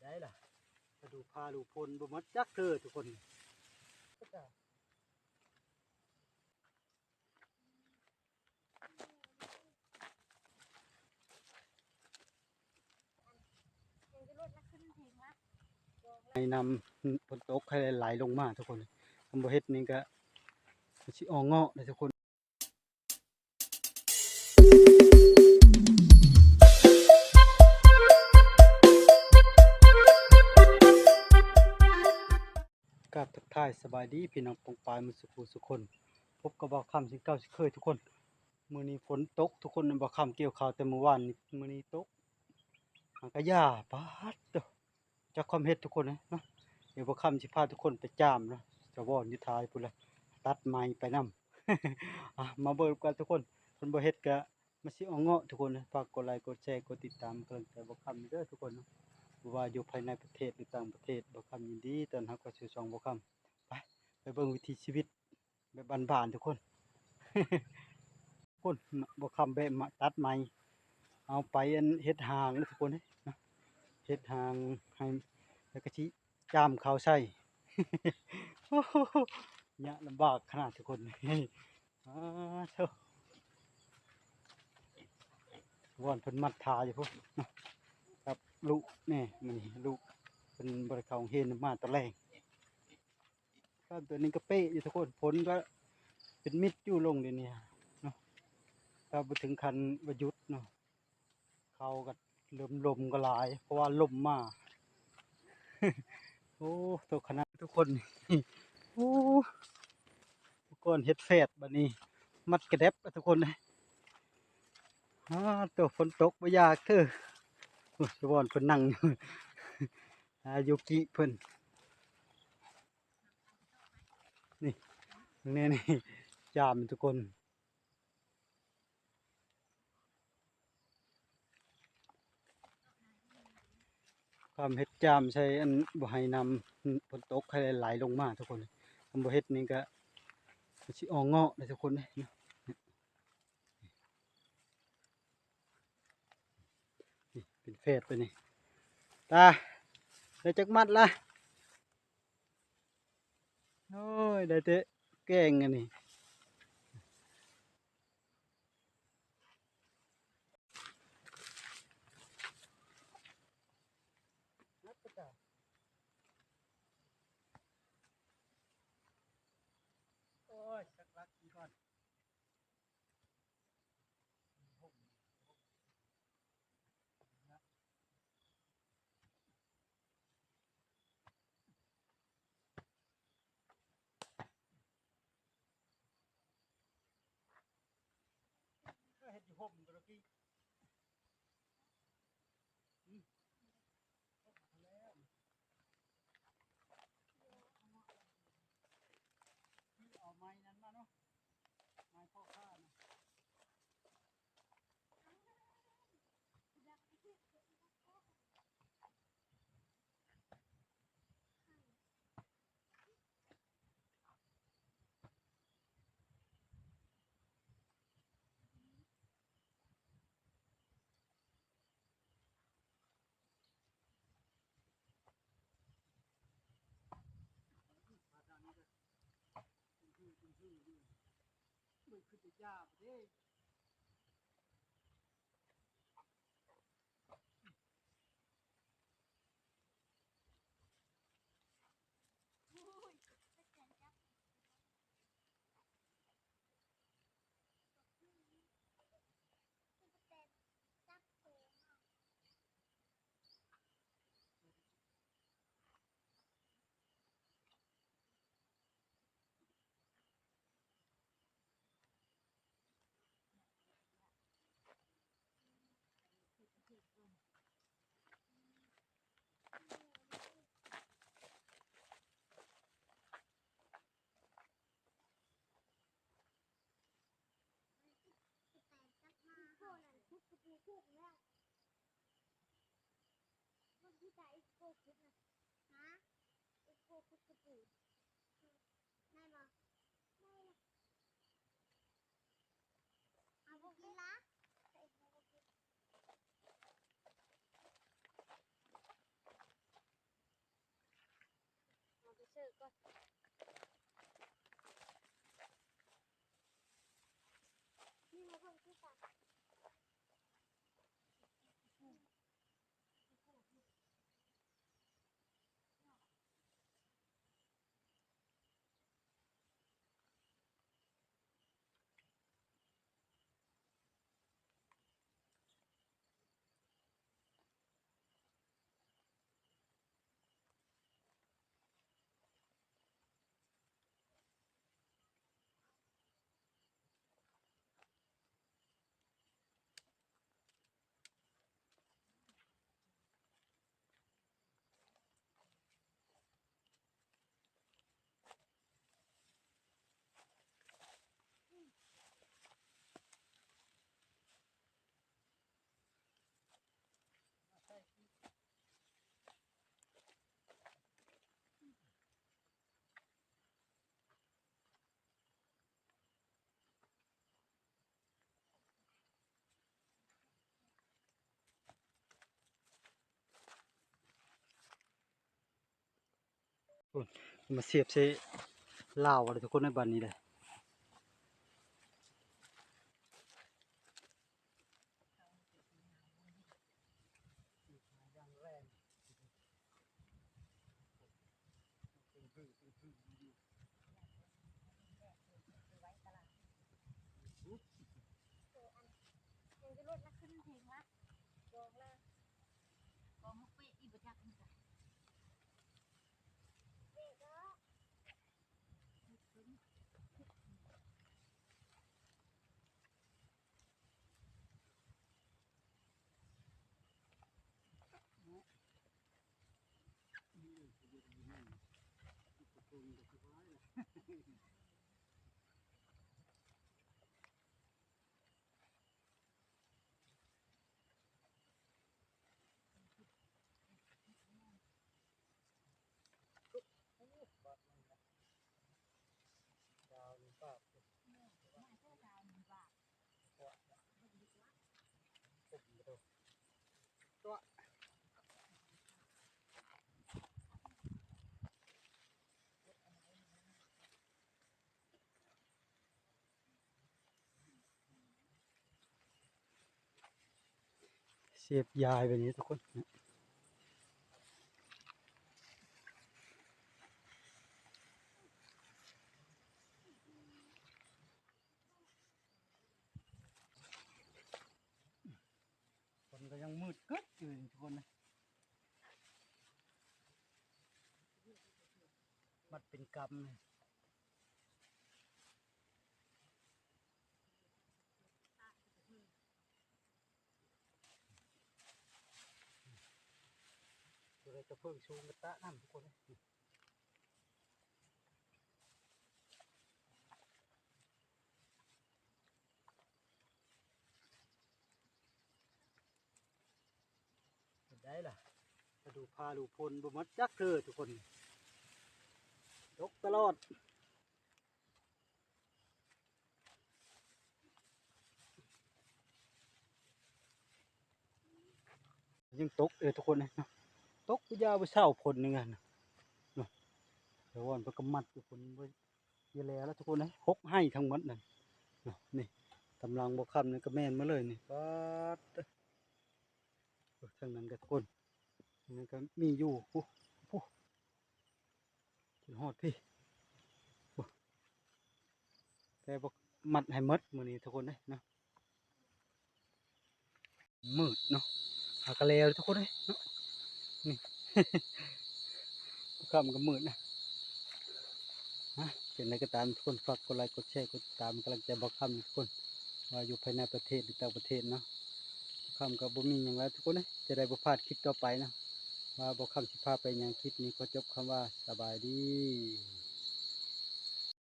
ລະ ລະດູຟ້າລະດູຝົນບໍ່ໝົດຈັກເທື່ອທຸກຄົນ. ໃຫ້ນ້ຳຝົນຕົກໃຫ້ໄຫຼລົງມາທຸກຄົນ. ຄັນບໍ່ເຮັດນີ້ກະຊິອອງເງາະເດ້ທຸກຄົນ. ກາບທັກທາຍສະບາຍດີພີ່ນ້ອງປ້ອງປາຍໝົດສູ່ຜູ້ສູ່ຄົນ. ພົບກັບບ່າວຄຳເຊັ່ນເກົ່າເຊັ່ນເຄີຍທຸກຄົນ. ມື້ນີ້ຝົນຕົກທຸກຄົນ. ບ່າວຄຳກ່ຽວເຂົ້າແຕ່ມື້ວານນີ້ ມື້ນີ້ຕົກ. ຫາກະຢາ ປາດໂທ້ ຈັກຄວາມເຮັດທຸກຄົນເອີຍເນາະ. ດຽວບ່າວຄຳຊິພາທຸກຄົນໄປຈາມເນາະ ສະວອນຢູ່ທ້າຍພຸ້ນລະ ຕັດໄມ້ໄປນຳ. ອ່ະ ມາເບິ່ງກັນທຸກຄົນ. ຄັນບໍ່ເຮັດກະ ມາຊິອອງເງາະທຸກຄົນ. ຝາກກົດໄລ ກົດແຊ ກົດຕິດຕາມ ເປັນກຳລັງໃຈບ່າວຄຳເດີທຸກຄົນເນາະ. ບໍ່ວ່າຢູ່ພາຍໃນປະເທດ ຫຼື ຕ່າງປະເທດ ບ່າວຄຳຍິນດີຕ້ອນຮັບເຂົ້າສູ່ຊ່ອງບ່າວຄຳ. ໄປ ໄປເບິ່ງວິຖີຊີວິດແບບບ້ານໆທຸກຄົນ. ຄົນ ບ່າວຄຳແບະມາຕັດໄມ້ ເອົາໄປອັນເຮັດຮ່າງເດີທຸກຄົນເນາະ. ເຮັດຮ່າງໃຫ້ ແລ້ວກະຊິ ຈາມເຂົ້າໃສ່. ໂອ້ໂຫ ຍາກລຳບາກຂະໜາດທຸກຄົນ. ອ້າໂທ້ ບ່ອນເພິ່ນມັດທາຢູ່ພຸ້ນເນາະ ກັບລຸແນ່. ມື້ນີ້ລຸເພິ່ນບໍ່ໄດ້ເຂົ້າໂຮງຮຽນ ມາຕອນແລງ. ຕອນນີ້ກະເປະຢູ່ທຸກຄົນ ຝົນກະເປັນມິດຢູ່ລົງດຽວນີ້ເນາະ. ກະບໍ່ເຖິງຂັ້ນວ່າຢຸດເນາະ. ເຂົ້າກະເລີ່ມລົມກະຫຼາຍ ເພາະວ່າລົມມາ. ໂອ້ ຕົກຂະໜາດທຸກຄົນ. ໂອ້ ອຸປະກອນເຮັດແຟດບາດນີ້ ມັດກະແດັບທຸກຄົນເອີຍ. ອ້າໂທ້ ຝົນຕົກບໍ່ຢາກເທີ. ໂອ້ ສະວອນເພິ່ນນັ່ງຢູ່ ອາ ຢູກິເພິ່ນ. ນີ້ ເບິ່ງແນ່ນີ້ ຈາມທຸກຄົນ. ຄວາມເຮັດຈາມໃສ່ອັນ ບໍ່ໃຫ້ນ້ຳຝົນຕົກໃຫ້ໄຫຼລົງມາທຸກຄົນ. ຄັນບໍ່ເຮັດນີ້ກະ ກະຊິອອງເງາະເດ້ທຸກຄົນເດ້. ນີ້ເປັນແຟດໄປນີ້. ຕາ ໄດ້ຈັກມັດລະ? ໂອ້ຍ ໄດ້ແຕ່ແກງອັນນີ້. ໂອ້ຍ ຈັກລັກກິນກ່ອນ. ເຮັດຢູ່ຮົ່ມໂຕະກີ້. ເອົາໄມ້ນັ້ນມາເນາະ ໄມ້ພໍ້ຂ້ານະ. ມັນຄືໄປຢາບເດ້. ເອົາບໍ່ກິນລະ? ເອົາບໍ່ກິນ. ອີກກ່ອນ ນີ້ມາເບິ່ງຄືກັນ. ໂອ້ຍ ມາສຽບໃສ່ລາວເລີຍທຸກຄົນ ໃນບາດນີ້ເດ້. ສຽບຢາຍແບບນີ້ທຸກຄົນ. ຄົນກໍຍັງມືດກຶດຢູ່ນີ້ທຸກຄົນນະ ມັດເປັນກຳ. ຕົວໃດຕົວເພິ່ງສູງກໍຕະນຳທຸກຄົນເອີຍ. ເປັນໃດລະ ລະດູຟ້າລະດູຝົນບໍ່ໝົດຈັກເທື່ອທຸກຄົນ ຕົກຕະຫຼອດ. ຍັງຕົກເອີ ທຸກຄົນເອີຍເນາະ ຕົກຢູ່ຢາວບໍ່ເຊົາຝົນນີ້ນະເນາະ. ແຕ່ວ່າເພິ່ນກໍມັດຢູ່ ຝົນບໍ່ ຢູ່ແລ້ວລະທຸກຄົນເອີຍ ຫົກໄຮ່ທັງໝົດນັ້ນເນາະ. ນີ້ຕາມຫຼັງບໍ່ຄຳນີ້ກໍແມ່ນໝົດເລີຍນີ້ ປາດ ເອີ ທາງນັ້ນກໍທຸກຄົນ ທາງນັ້ນກໍມີຢູ່ ພຸ້ນ ພຸ້ນ. ຈົນຮອດພີ້ ແຕ່ບໍ່ມັດໃຫ້ໝົດມື້ນີ້ທຸກຄົນເດ້ເນາະ. ມືດເນາະ ຫາກະແລ້ວທຸກຄົນເດ້ເນາະ. ນີ້ ຄ່ຳກໍມືດນະ. ຮະ ຈັ່ງໃດກໍຕາມທຸກຄົນ ຝາກກົດໄລ ກົດແຊ ກົດຕິດຕາມ ເປັນກຳລັງໃຈບ່າວຄຳທຸກຄົນ ວ່າຢູ່ພາຍໃນປະເທດ ຫຼື ຕ່າງປະເທດເນາະ. ຄ່ຳກໍບໍ່ມີຫຍັງຫຼາຍທຸກຄົນເອີຍ ຈະໄດ້ບໍ່ພາດຄລິບຕໍ່ໄປເນາະ ວ່າບ່າວຄຳຊິພາໄປຫຍັງ. ຄລິບນີ້ຂໍຈົບຄຳວ່າສະບາຍດີ.